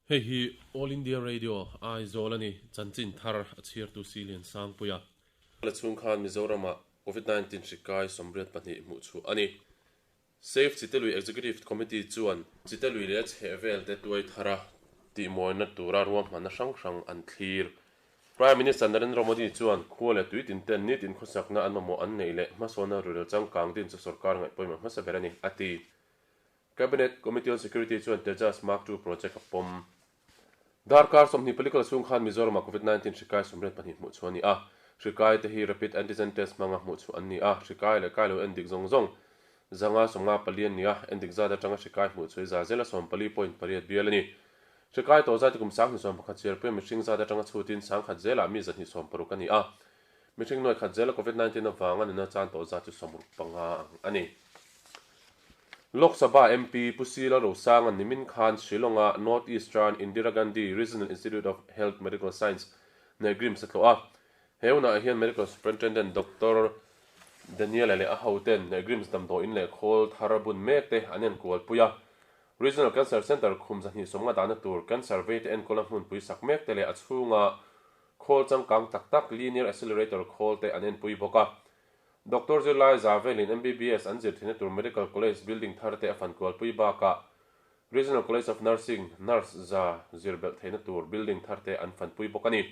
Hei hi All India Radio Aizawl a ni, chanchin thar a chhiartu si Liansangpuia. La chhung khan Mizoramah Covid 19 hri kai 82 hmuh chhuah a ni. Save Chitelui Executive Committee chuan Chitelui leh a chhehvel te tuai thara tihmawina tura ruahmanna hrang hrang an thlir. Prime Minister Narendra Modi chuan khua leh tui tin ten nitin khawsakna an mamawh an neih leh hmasawnna rurel changkang din chu sorkar ngaih pawimawh hmasa ber a ni, a ti. Cabinet Committee on Security chuan Tejas Mark ii project a pawm. Darkar 24 chhung khan Mizoramah Covid 19 hri kai 82 hmuh chhuah a ni a. Hri kai te hi rapid antigen test hmanga hmuh chhuah an ni a. Hri kai leh kai lo endik zawng zawng 554 an ni a. Endik zat atanga hri kai hmuh chhuah hi za zela 14.8 bial a ni. Hri kai tawh zat hi kum 2011 chiarpuia mihring zat atanga chhutin 10,000 zelah mi 260 a ni a. Mihring nuai khat zela Covid 19 avanga nuna chan tawh zat chu 65 ang a ni. Lok Sabha MP Pu Sila Rosanga nimin khan Shillong-a North Eastern Indira Gandhi Regional Institute of Health Medical Science Negrims a tlawh a. He hunah hian Medical Superintendent Doctor Daniel-a leh a hoten Negrims damdawiin leh khawl thar bun mek te an enkualpui a. Regional Cancer Centre khum 250 dahna tur cancer veite enkawlna hmunpui sak mek te leh a chhunga khawl changkang tak tak Linear Accelerator khawl te an enpui bawk a. Doctor zirlai za velin MBBS an zir theihna tur Medical College building thar te a fan kualpui bakah Regional College of Nursing nurse za zir belh theihna tur building thar te an fanpui bawk a ni.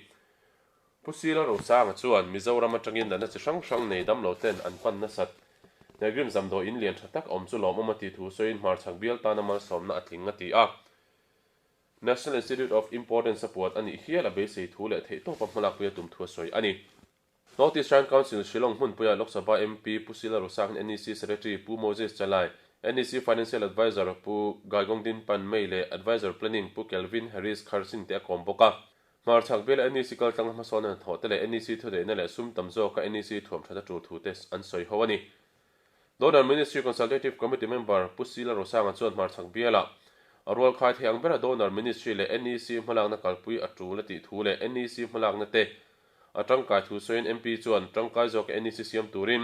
Pu Sila Rosanga chuan Mizoram atangin natna chi hrang hrang nei damlo ten an pan nasat. Negrim zamdawi in lian tha tak awm chu lawmawm a tih thu sawiin hmarchhak bial tana malsawmna a tling a ti a. National Institute of Importance a puat a nih hial a beisei thu leh theihtawpa hmalakpui a tum thu a sawi a ni. North Eastern Council Shillong hmunpuia Lok Sabha MP Pu Sila Rosak, NEC Secretary Pu Moses Chalai, NEC Financial Adviser Pu Gaigongdin Panmei leh Adviser Planning Pu Kelvin Harris Kharsin te a kawm bawk a. Hmarchhak biala NEC kaltlanga hmasawnna hnathawh te leh NEC thuneihna leh sum tam zawka NEC thuam that a tul thu te an sawi ho a ni. Donor Ministry Consultative Committee member Pu Sila Rosanga chuan hmarchhak biala a rualkhai thei ang bera Donor Ministry leh NEC hmalakna kalpui a tul a tih thu leh NEC hmalakna te A tangkai thu sawiin MP chuan tangkai zawk NEC siam turin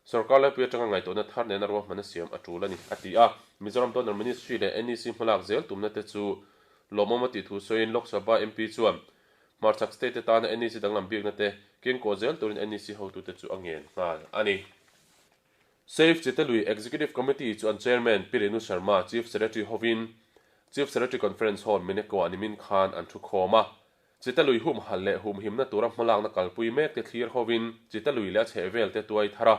sorkar laipui atanga ngaihtuahna thar nena ruahmanna siam a tul a ni, a ti a. Mizoram Donor Ministry leh NEC hmalak zel tumna te chu lawmawm a tih thu sawiin Lok Sabha MP chuan hmarchhak state te tana NEC danglam bikna te kengkawh zel turin NEC hotute chu a ngen nghal a ni. Save Chitelui Executive Committee chu an Chairman Pi Renu Sharma, Chief Secretary hovin Chief Secretary Conference Hall Mineko-ah nimin khan an thukhawm a. Chitalui humhalh leh humhimna tura hmalakna kalpui mek te thlir hovin Chitalui leh a chhehvel te tuai thar a,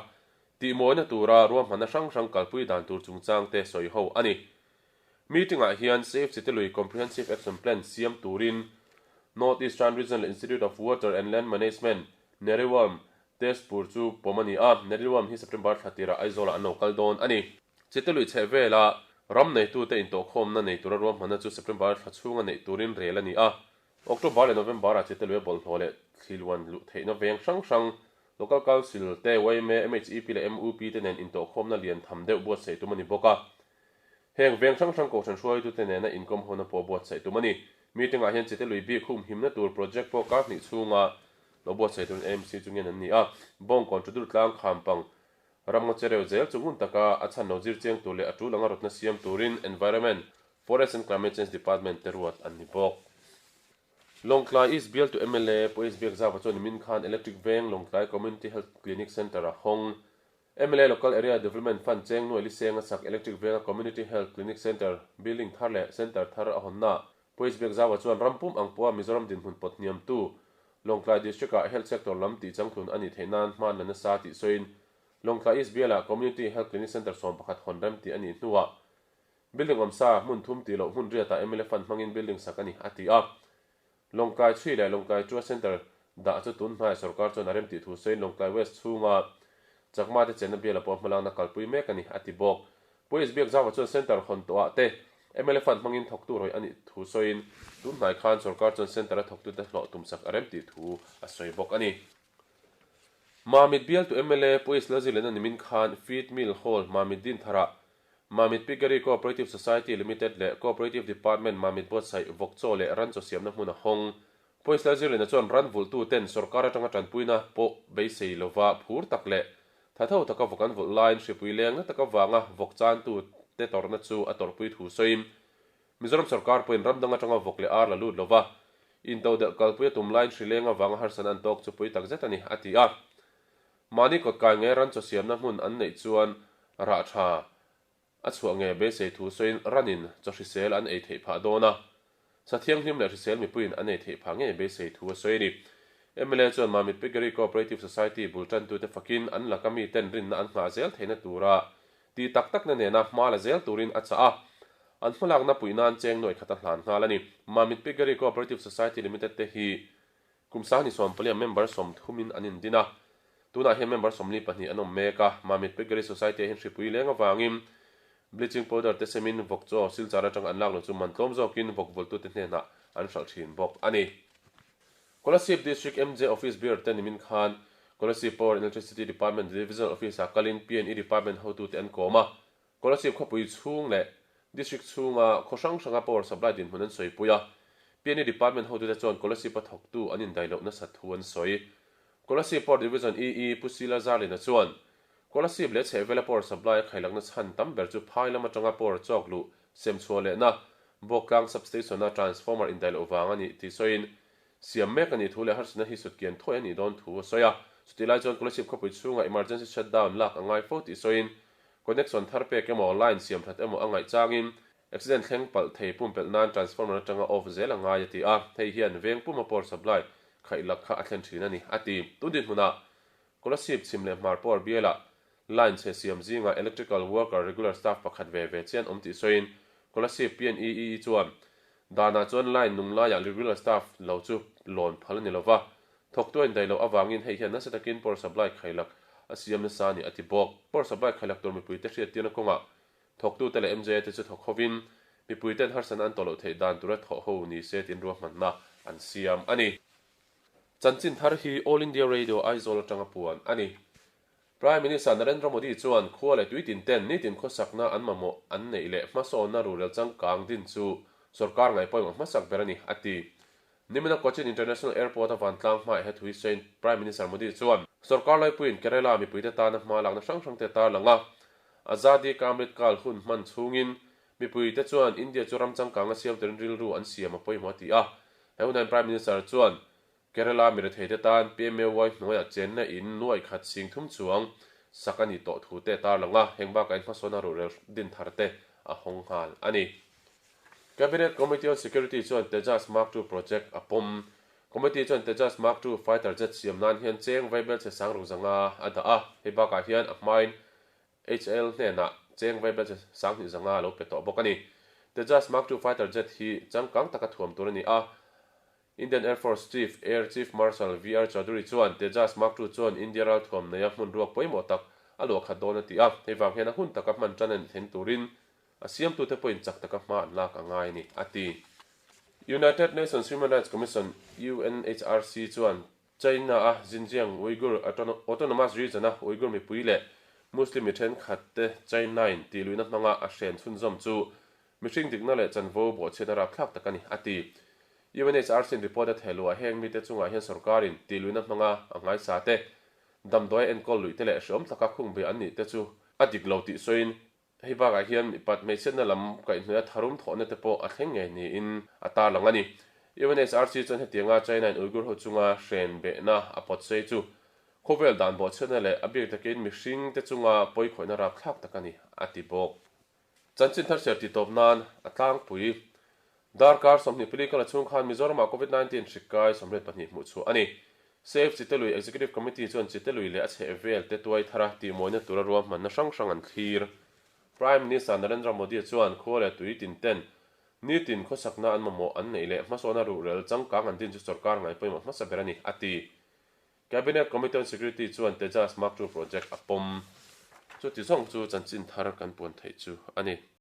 tihmawina tura ruahmanna hrang hrang kalpui dan tur chungchang te sawi ho a ni. Meeting-ah hian Save Chitalui Comprehensive Action Plan siam turin North Eastern Regional Institute of Water and Land Management, NERIWALM, Tezpur chu pawm a ni a, NERIWALM hi September thla tirah Aizawlah an lo kal dawn a ni. Chitalui chhehvela ram neitute intawhkhawmna nei tura ruahmanna chu September thla chhunga neih turin rel a ni a. October leh November-ah Chitalui a bawlhhlawh leh thliluan luh theihna veng hrang hrang, Local Council te, yma, MHEP leh MUP te nen intawhkhawmna lian tham deuh buatsaih tum a ni bawk a. Heng veng hrang hrang kohhran hruaitute nena inkawm hona pawh buatsaih tum a ni. Meeting-ah hian Chitalui bik humhimna tur project pawh kar hnih chhunga lo buatsaih turin AMC chu ngen an ni a. Bawngkawn Tudur tlang khampang Ram ngaw chereu zel chu ngun taka a chhan lo zir chiang tur leh a tul anga rawtna siam turin Environment, Forest and Climate Change Department te ruat an ni bawk. Lawngtlai East bialtu mla Pu H Biakzauva chuan nimin khan Electric Veng Lawngtlai Community Health Clinic Centre a hawng. Mla Local Area Development Fund cheng nuai liseng a sak Electric Venga Community Health Clinic Centre building thar leh centre thar a hawnna Pu H Biakzauva chuan ram pum ang pawha Mizoram dinhmun pawt hniamtu Lawngtlai District-ah Health Sector lam tih changtlun a nih theih nan hman la nasa tih sawiin Lawngtlai East Bialah Community Health Clinic Centre 11 hawn rem tih a nih hnuah building awmsa hmun thum tih loh hmun riatah mla Fund hmangin building sak a ni, a ti a. Lawngtlai Chhui leh Lawngtlai Chua Centre dah chu tun hnaiah sorkar chuan a rem tih thu sawiin Lawngtlai West chhunga Chakma te chenna biala pawh hmalakna kalpui mek a ni, a ti bawk. Pu H Biakzauva chuan Centre hawn tawhah te mla Fund hmangin thawktu rawih a nih thu sawiin tun hnai khan sorkar chuan Centre a thawktute hlawh tumsak a rem tih thu a sawi bawk a ni. Mamit bialtu mla Pu H Lalzilena nimin khan Feed Mill Hall Mamit Dintharah Mamit Piggery Cooperative Society Limited leh Cooperative Department Mamit buatsaih vawkchaw leh ranchaw siamna hmun a hawng. Pu H Lalzilena chuan ran vulhtuten sorkar atanga tanpuina pawh beisei lova phur tak leh Thatho taka vawk an vulh laiin hripui leng na tak avanga vawk chantu te tawrhna chu a tawrhpui thu sawiin. Mizoram sorkar pawhin ram dang atanga vawk leh ar la lut lova intodelh kalpui a tum laiin hrileng avanga harsatna an tawk chu pui tak zet a ni, a ti a. Mahni kawtkai nge ran chaw siamna hmun an neih chuan rah tha a chhuah nge beisei thu sawiin ranin chaw hrisel an ei theih phah dawn a, sa thianghlim leh hrisel mipuiin an ei theih phah ngei beisei thu a sawi a ni. Mla chuan Mamit Piggery Cooperative Society bul tantute fakin an laka miten rinna an nghah zel theihna tura tih tak takna nena hma la zel turin a chah a, an hmalakna puih nan cheng nuaih khat a hlan nghal a ni. Mamit Piggery Cooperative Society Limited te hi Kum sangni sawmpalia member sawmthumin an indin a, tunah hian member 42 an awm mek a. Mamit Piggery Society-ah hian hripui leng avangin bleaching powder te semin vawk chaw silchar atanga an lak lo chu man tlawm zawkin vawk vawlhtute hnenah an hralh thin bawk a ni. Kolasib District MJ Office Bureau te nimin khan Kolasib Power and Electricity Department Divisional Office-ah kalin PNE Department hotute an kawm a. Kolasib khawpui chhung leh District chhunga khaw hrang hranga power supply dinhmun an sawipui a, PNE Department hotute chuan Kolasib-a thawktu an indai loh nasat thu an sawi. Kolasib Power Division EE Pu Sila Zarlina chuan, Kolasib leh chhehvela power supply a khailakna chhan tam ber chu phai lam atanga power chawk luh sem chhuah lehna Bawktlang Substation-a transformer indai loh vang a nih tih sawiin, siam mek a nih thu leh harsatna hi sut kian thuai a nih dawn thu a sawi a. Chutih lai chuan Kolasib khawpui chhunga emergency shutdown lak a ngai fo tih sawiin, Connection thar pek emaw, line siam that emaw a ngaih changin accident thleng palh thei pumpelh nan transformer atanga off zel a ngai a ti a, hei hian veng puma power supply khaih lak kha a thlen thin a ni, a ti. Tun dinhmunah Kolasib chhim leh hmar power bialah line chhe siam zingah electrical worker regular staff pakhat ve ve chian awm tih sawiin Kolasib PNEE chuan danah chuan line nung laiah regular staff lo chu lawn phal a ni lova, Thawktu a indaih loh avangin hei hian nasa takin power supply khailak a siam nasa a ni a ti bawk. Power supply khailak tur mipuite hriattirna kawngah thawktute leh MJA te chu thawk hovin mipuiten harsatna an tawh loh theih dan tura thawh ho ni se tiin ruahmanna an siam a ni. Chanchin thar hi All India Radio Aizawl atanga puan a ni. Prime Minister Narendra Modi chuan khua leh tuitin ten nitin khawsakna an mamawh an neih leh hmasawnna rurel changkang din chu sorkar ngaih pawimawh hmasak ber a ni a ti. Nimina Cochin International Airport a vantlang hmaiah he thu hi sawiin Prime Minister Modi chuan sorkar laipuiin Kerala mipuite tana hma lakna hrang hrangte a tarlang a, Azadi ka Amrit Kaal hun hman chhungin mipuite chuan India chu ram changkang a siam turin rilru an siam a pawimawh a ti a. He hunah hian Prime Minister chuan Kerala miretheite tan PMAY hnuaiah chenna in nuaih khat sing thum chuang sak a nih tawh thu te a tarlang a, heng bakah in hmasawnna ruhrel din thar te a hawng nghal a ni. Cabinet Committee on Security chuan Tejas Mark ii project a pawm. Committee chuan Tejas Mark ii fighter jet siam nan hian cheng vaibel chhe sang ruk zanga a dah a, hei bakah hian a hmain HAL hnenah cheng vaibel chhe sang hnih zanga a lo pe tawh bawk a ni. Tejas Mark ii fighter jet hi changkang taka thuam tur a ni a, Indian Air Force Chief Air Chief Marshal VR Chaudhary chuan Tejas Mark ii chuan India ralthuam neia hmun ruak pawimawh tak a luah khat dawn a ti a, hei vang hian a hun taka hman tan a ni thleng turin a siamtute pawhin chak taka hma an lak a ngai a ni, a ti. United Nations Human Rights Commission, UNHRC, chuan China-a Xinjiang Uyghur Autonomous Region-a Uyghur mipui leh Muslim mi thenkhatte China-in tihluihna hmanga a hren chhunzawm chu mihring dikna leh chanvo bawhchhiatna rapthlak tak a ni, a ti. UNHRC-in report a thehluah heng mite chungah hian sorkarin tihluihna hmanga a nghaisa te, damdawi a enkawl luih te leh hreawm taka khungbeh an nih te chu a dik lo tih sawiin Hei bakah hian mipat hmeichhiatna lam kaihhnawih a tharum thawhna te pawh a thleng ngei niin a tarlang a ni. UNHRC chuan hetianga China-in Uyghur ho chunga hren behna a pawt sei chu khawvel dan bawhchhiatna leh a bik takin mihring te chunga pawikhawihna rapthlak tak a ni, a ti bawk. Chanchin thar chhiar tih tawp nan a tlangpui. Darkar 24 kal a chhung khan Mizoramah Covid 19 hrik kai 82 hmuh chhuah a ni. Save Chitelui Executive Committee chuan Chitelui leh a chhehvel te tuai thara tihmawina tura ruahmanna hrang hrang an thlir. Prime Minister Narendra Modi chuan khua leh tui tin ten nitin khawsakna an mamawh an neih leh hmasawna ruhrel changkang an din chu sorkar ngai pawimawh hmasa ber a ni, a ti. Cabinet Committee on Security chuan Tejas Mark ii project a pawm. Chuti zawng chu chanchin thar kan puan theih chu a ni.